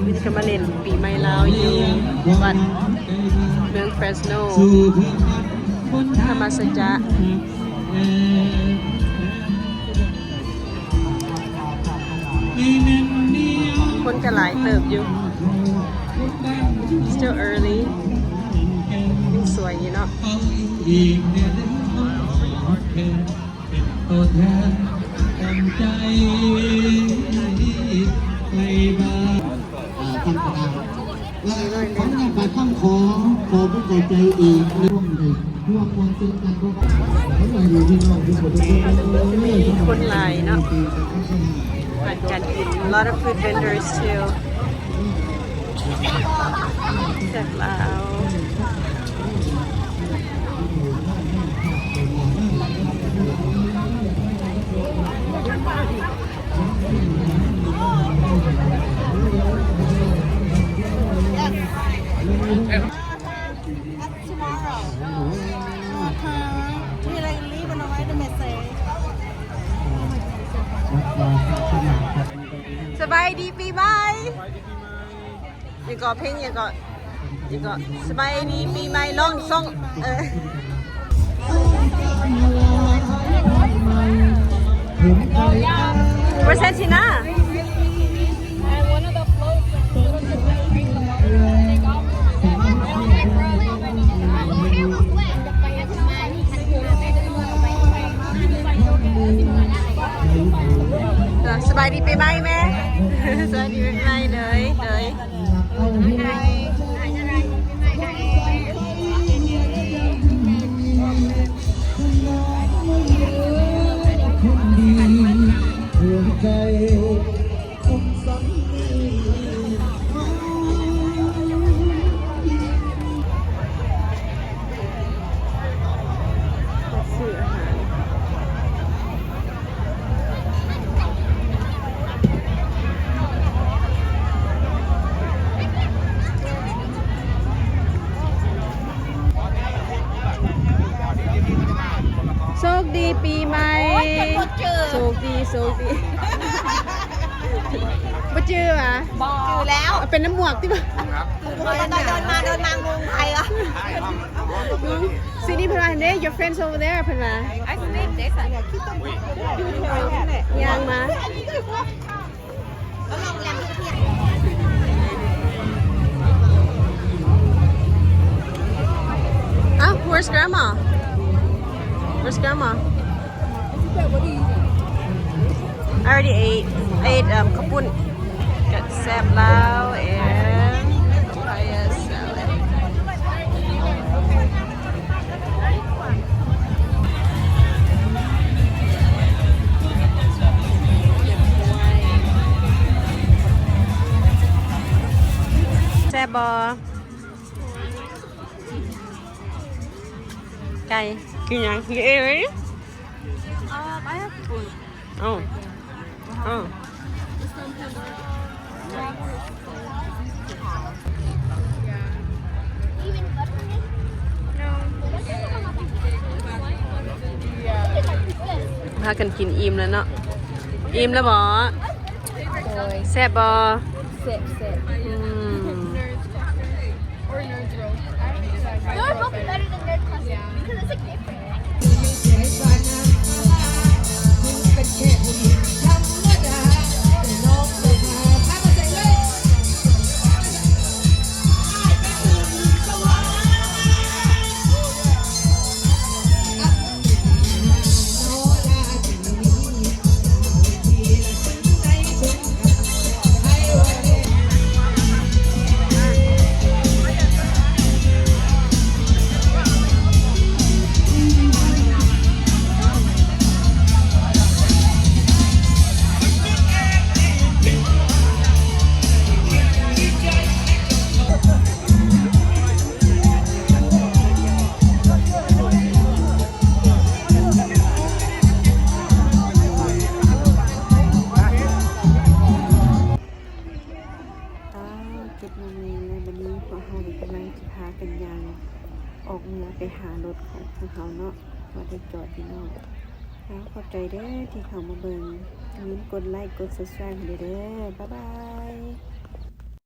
ນີ້ກໍມາຫຼິ້ນປີໃໝ່ລາວຢູ່ວັດເມືອງເຟຣສໂນ ທຳມະສັດຈະ. ຄົນກໍຫຼາຍເຕີບຢູ່. Still early. ຍັງສວຍຢູ່ເນາະ. ເປັນຕົວແທນກຳລັງໃຈໃຫ້ກັບ ອ່າ ທາງຄະນະ ແລະ ຂໍອະນຸຍາດບາດຄຳ ຂໍ ຂໍຂອບໃຈອີກ ຮ່ວມໄດ້ຮ່ວມມ່ວນຊື່ນກັນ ເພາະວ່າ ຄົນຫຼາຍເນາະ ຮ້ານການກິນ lot of food vendors too. ຈາກລາວ. ສະບາຍດີປີໃໝ່. ຍັງເກາະ ເພງຍັງເກາະ ຍັງເກາະ ສະບາຍດີປີໃໝ່ ລອງສົ່ງ ເອີ ເປີເຊັນຊິນະ. ສະບາຍດີປີໃໝ່ແມ່. ສະບາຍດີປີໃໝ່ເດີຍ ເດີຍ. ໂຊກດີປີໃໝ່. ໂອ້ຍ ຈົນບໍ່ຈື່. ໂຊກດີ ໂຊກດີ. ບໍ່ຈື່ຫວາ? ບໍ່ ຈື່ແລ້ວ. ເອົາເປັນນ້ຳໝວກຕິບໍ່? ເດີນມາ ເດີນມາ ເດີນມາ ງົງໃຜວະ? ຊິນີ້ເພິ່ນວ່າເດ້ your friends over there ເພິ່ນວ່າ. I speak this. ຍ່າງມາ. ອ້າວ where's grandma? Where's grandma? I already ate. I ate, um, ເຂົ້າປຸ້ນ ກັບແຊບລາວ and papaya salad. ແຊບບໍ່? ໄກ່ ກິນຫຍັງ? ກິນເອງເລີຍ? Um, I have spoon. Oh. Oh. ພາກັນກິນອີ່ມແລ້ວເນາະ. ອີ່ມແລ້ວບໍ? ໂດຍ. ແຊບບໍ? ແຊບ ແຊບ. ອືມ. Or Nerds Roast. I don't think I Nerds Roast better than Nerds Classic because it's, like, different. ອ້າວ ເຈັດໂມງແລງແລ້ວ ບັດນີ້ພວກເຮົາກໍກຳລັງຊິພາກັນຍ່າງອອກເມືອໄປຫາລົດຂອງພວກເຮົາເນາະ ວ່າໄດ້ຈອດຢູ່ນອກ. ອ້າວ ຂອບໃຈເດີທີ່ເຂົ້າມາເບິ່ງ ຢ່າລືມກົດໄລກົດ subscribe ໃຫ້ເດີ. ບາຍບາຍ.